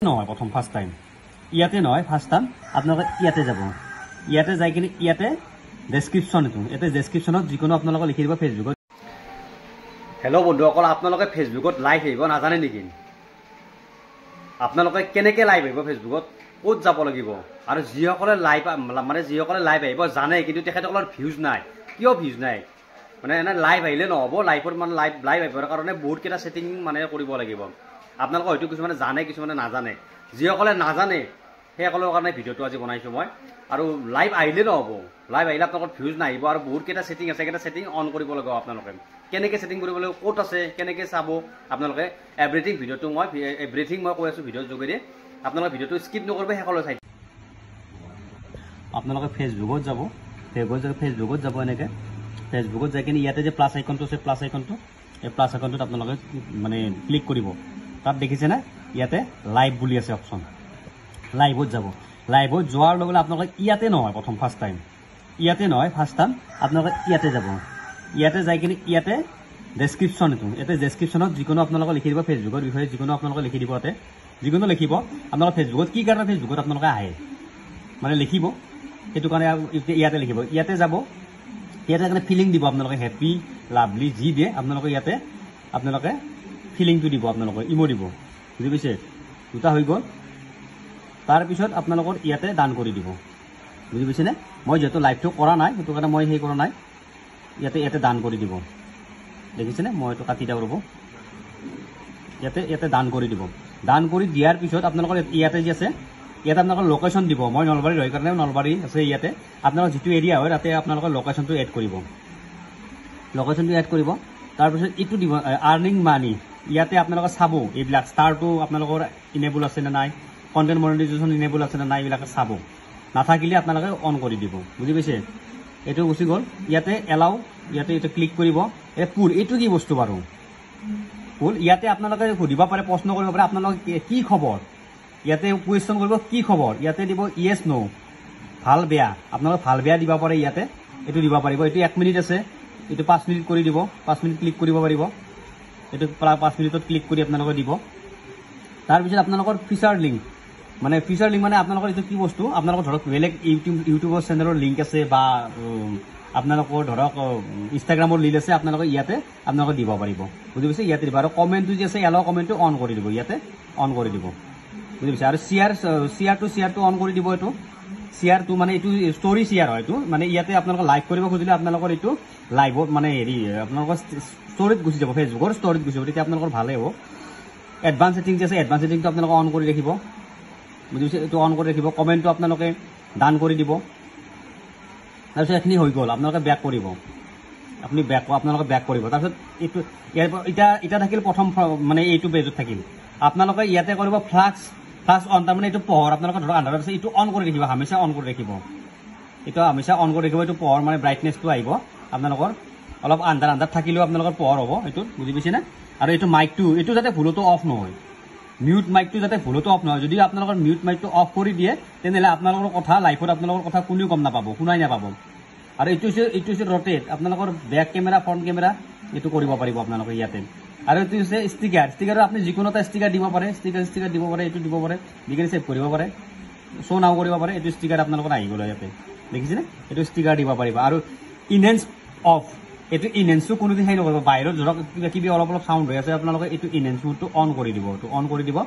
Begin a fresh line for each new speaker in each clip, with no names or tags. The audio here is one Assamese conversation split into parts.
নহয়, প্ৰথম ফাৰ্ষ্ট টাইম ইয়াতে নহয়, ফাৰ্ষ্ট টাইম আপোনালোকে ইয়াতে যাব। ইয়াতে যাই কিনে ইয়াতে ডেছক্ৰিপশ্যন, এইটো ইয়াতে ডেছক্ৰিপশ্যনত যিকোনো আপোনালোকে লিখি দিব ফেচবুকত। হেল্ল' বন্ধুসকল, আপোনালোকে ফেচবুকত লাইভ আহিব নাজানে নেকি? আপোনালোকে কেনেকৈ লাইভ আহিব ফেচবুকত, ক'ত যাব লাগিব? আৰু যিসকলে লাইভ, মানে যিসকলে লাইভ আহিব জানে কিন্তু তেখেতসকলৰ ভিউজ নাই, কিয় ভিউজ নাই? মানে এনে লাইভ আহিলে নহ'ব। লাইভত মানে লাইভ আহিবৰ কাৰণে বহুতকেইটা ছেটিং মানে কৰিব লাগিব। আপোনালোকে হয়তো কিছুমানে জানে, কিছুমানে নাজানে। যিসকলে নাজানে সেইসকলৰ কাৰণে ভিডিঅ'টো আজি বনাইছোঁ মই। আৰু লাইভ আহিলে নহ'ব, লাইভ আহিলে আপোনালোকৰ ভিউজ নাহিব। আৰু বহুতকেইটা ছেটিং আছে, সেইকেইটা ছেটিং অন কৰিব লাগিব। আপোনালোকে কেনেকৈ ছেটিং কৰিব লাগিব, ক'ত আছে, কেনেকৈ চাব আপোনালোকে, এভৰিথিং ভিডিঅ'টো মই এভৰিথিং মই কৈ আছোঁ ভিডিঅ'ৰ যোগেদি। আপোনালোকে ভিডিঅ'টো স্কিপ নকৰিব, শেষলৈ চাই। আপোনালোকে ফেচবুকত যাব, ফেচবুকত যাব এনেকৈ। ফেচবুকত যাই কিনে ইয়াতে যে প্লাছ আইকনটো আছে, প্লাছ আইকনটো, এই প্লাছ আইকনটোত আপোনালোকে মানে ক্লিক কৰিব। তাত দেখিছেনে ইয়াতে লাইভ বুলি আছে অপশ্যন, লাইভত যাব। লাইভত যোৱাৰ লগে লগে আপোনালোকে ইয়াতে নহয়, প্ৰথম ফাৰ্ষ্ট টাইম ইয়াতে নহয়, ফাৰ্ষ্ট টাইম আপোনালোকে ইয়াতে যাব। ইয়াতে যাই কিনে ইয়াতে ডেছক্ৰিপশ্যন, এইটো ইয়াতে ডেছক্ৰিপশ্যনত যিকোনো আপোনালোকে লিখি দিব ফেচবুকৰ বিষয়ে, যিকোনো আপোনালোকে লিখি দিব। ইয়াতে যিকোনো লিখিব, আপোনালোকে ফেচবুকত কি কাৰণে ফেচবুকত আপোনালোকে আহে মানে লিখিব, সেইটো কাৰণে ইয়াতে লিখিব। ইয়াতে যাব, ইয়াতে কাৰণে ফিলিং দিব আপোনালোকে, হেপী, লাভলি যি দিয়ে আপোনালোকে ইয়াতে আপোনালোকে ফিলিংটো দিব, আপোনালোকে ইমো দিব, বুজি পাইছে? দুটা হৈ গ'ল। তাৰপিছত আপোনালোকৰ ইয়াতে দান কৰি দিব, বুজি পাইছেনে? মই যিহেতু লাইভটো কৰা নাই, সেইটো কাৰণে মই সেই কৰা নাই। ইয়াতে দান কৰি দিব, দেখিছেনে? মই এইটো কাটি দিওঁ, ৰ'ব। ইয়াতে দান কৰি দিব। দান কৰি দিয়াৰ পিছত আপোনালোকৰ ইয়াতে যি আছে, ইয়াতে আপোনালোকৰ লোকেশ্যন দিব। মই নলবাৰীৰ হয় কাৰণে নলবাৰী আছে ইয়াতে। আপোনালোকৰ যিটো এৰিয়া হয় তাতে আপোনালোকৰ লোকেশ্যনটো এড কৰিব, লোকেশ্যনটো এড কৰিব। তাৰপিছত এইটো দিব আৰ্নিং মানি। ইয়াতে আপোনালোকে চাব এইবিলাক ষ্টাৰটো আপোনালোকৰ ইনেবল আছে নে নাই, কণ্টেণ্ট মনিটাইজেশ্যন ইনেবল আছে নে নাই, এইবিলাকে চাব। নাথাকিলে আপোনালোকে অন কৰি দিব, বুজি পাইছে? এইটো গুচি গ'ল। ইয়াতে এলাও, ইয়াতে এইটো ক্লিক কৰিব। এই পুল, এইটো কি বস্তু বাৰু পুল? ইয়াতে আপোনালোকে সুধিব পাৰে, প্ৰশ্ন কৰিব পাৰে, আপোনালোকে কি খবৰ, ইয়াতে কুৱেশ্যন কৰিব কি খবৰ। ইয়াতে দিব য়েছ ন', ভাল বেয়া, আপোনালোকে ভাল বেয়া দিব পাৰে ইয়াতে, এইটো দিব পাৰিব। এইটো 1 মিনিট আছে, এইটো 5 মিনিট কৰি দিব, 5 মিনিট ক্লিক কৰিব পাৰিব। এইটো 5 মিনিটত ক্লিক কৰি আপোনালোকে দিব। তাৰপিছত আপোনালোকৰ ফিচাৰ লিংক, মানে ফিচাৰ লিংক মানে আপোনালোকৰ এইটো কি বস্তু, আপোনালোকৰ ধৰক বেলেগ ইউটিউবৰ চেনেলৰ লিংক আছে বা আপোনালোকৰ ধৰক ইনষ্টাগ্ৰামৰ লিংক আছে, আপোনালোকে ইয়াতে আপোনালোকে দিব পাৰিব, বুজি পাইছে? ইয়াতে দিব। আৰু কমেণ্টটো যে আছে, এলাও কমেণ্টটো অন কৰি দিব, ইয়াতে অন কৰি দিব, বুজি পাইছে? আৰু শ্বেয়াৰটো অন কৰি দিব। এইটো শ্বেয়াৰটো মানে এইটো ষ্টৰি শ্বেয়াৰ হয়, এইটো মানে ইয়াতে আপোনালোকে লাইভ কৰিব খুজিলে আপোনালোকৰ এইটো লাইভত মানে হেৰি আপোনালোকৰ ষ্টৰিত গুচি যাব, ফেচবুকৰ ষ্টৰিত গুচি যাব, তেতিয়া আপোনালোকৰ ভালেই হ'ব। এডভান্স ছেটিং যে আছে, এডভান্স ছেটিংটো আপোনালোকে অন কৰি ৰাখিব, বুজি পাইছে? এইটো অন কৰি ৰাখিব। কমেণ্টটো আপোনালোকে ডান কৰি দিব। তাৰপিছত এইখিনি হৈ গ'ল, আপোনালোকে বেক কৰিব, আপুনি বেক, আপোনালোকে বেক কৰিব। তাৰপিছত এইটো ইয়াৰ এতিয়া থাকিল প্ৰথম মানে এইটো পেজত থাকিল। আপোনালোকে ইয়াতে কৰিব ফ্লাক্স অন, তাৰমানে এইটো পোহৰ আপোনালোকে ধৰক আন্ধাৰত আছে, এইটো অন কৰি ৰাখিব, হামেচা অন কৰি ৰাখিব, এইটো হামেচা অন কৰি ৰাখিব। এইটো পোহৰ মানে ব্ৰাইটনেছটো আহিব আপোনালোকৰ, অলপ আন্ধাৰ আন্ধাৰ থাকিলেও আপোনালোকৰ পোহৰ হ'ব এইটোত, বুজি পাইছেনে? আৰু এইটো মাইকটো, এইটো যাতে ভুলতো অফ নহয়, মিউট মাইকটো যাতে ভুলতো অফ নহয়। যদি আপোনালোকৰ মিউট মাইকটো অফ কৰি দিয়ে তেনেহ'লে আপোনালোকৰ কথা লাইফত আপোনালোকৰ কথা কোনেও গম নাপাব, শুনাই নাপাব। আৰু এইটো হৈছে ৰ'টেট, আপোনালোকৰ বেক কেমেৰা, ফ্ৰণ্ট কেমেৰা এইটো কৰিব পাৰিব আপোনালোকে ইয়াতে। আৰু এইটো হৈছে ষ্টিকাৰ, ষ্টিকাৰৰ আপুনি যিকোনো এটা ষ্টিকাৰ দিব পাৰে, ষ্টিকাৰ দিব পাৰে, এইটো দিব পাৰে, দি কিনে ছেভ কৰিব পাৰে, শ্ব' নাও কৰিব পাৰে। এইটো ষ্টিকাৰ আপোনালোকৰ আহি গ'ল ইয়াতে, দেখিছেনে? এইটো ষ্টিকাৰ দিব পাৰিব। আৰু ইনহেঞ্চ অফ, এইটো ইনহেঞ্চটো কোনোদিন সেই নকৰিব। বাহিৰত ধৰক কিবা কিবি অলপ অলপ চাউণ্ড হৈ আছে, আপোনালোকে এইটো ইনহেঞ্চ মোডটো অন কৰি দিব, এইটো অন কৰি দিব,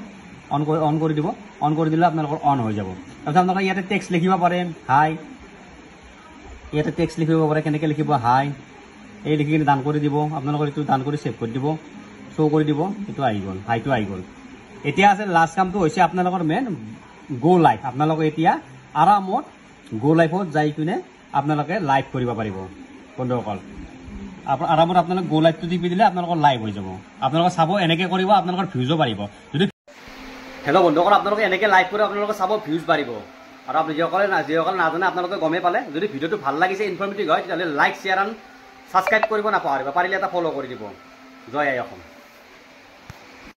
অন কৰি দিব। অন কৰি দিলে আপোনালোকৰ অন হৈ যাব। তাৰপিছত আপোনালোকে ইয়াতে টেক্সট লিখিব পাৰে, হাই, ইয়াতে টেক্সট লিখিব পাৰে, কেনেকৈ লিখিব হাই, এই লিখি কিনে ডান কৰি দিব। আপোনালোকৰ এইটো ডান কৰি ছেভ কৰি দিব, শ্ব' কৰি দিব, এইটো আহি গ'ল, হাইটো আহি গ'ল। এতিয়া আছে লাষ্ট কামটো হৈছে আপোনালোকৰ মেইন গ' লাইভ। আপোনালোকে এতিয়া আৰামত গ' লাইভত যাই কিনে আপোনালোকে লাইভ কৰিব পাৰিব বন্ধুসকল। আৰামত আপোনালোকে গ' লাইভটো টিপি দিলে আপোনালোকৰ লাইভ হৈ যাব। আপোনালোকে চাব, এনেকৈ কৰিব, আপোনালোকৰ ভিউজো বাঢ়িব। যদি হেল্ল' বন্ধুসকল, আপোনালোকে এনেকৈ লাইভ কৰি আপোনালোকে চাব, ভিউজ বাঢ়িব। আৰু আপুনি যিসকলে নাজানে আপোনালোকে গমেই পালে। যদি ভিডিঅ'টো ভাল লাগিছে, ইনফৰ্মেটিভ হয়, তেতিয়াহ'লে লাইক, শ্বেয়াৰ এণ্ড ছাবস্ক্ৰাইব কৰিব নাপাহৰিব। পাৰিলে এটা ফ'ল' কৰি দিব। জয় আই অসম।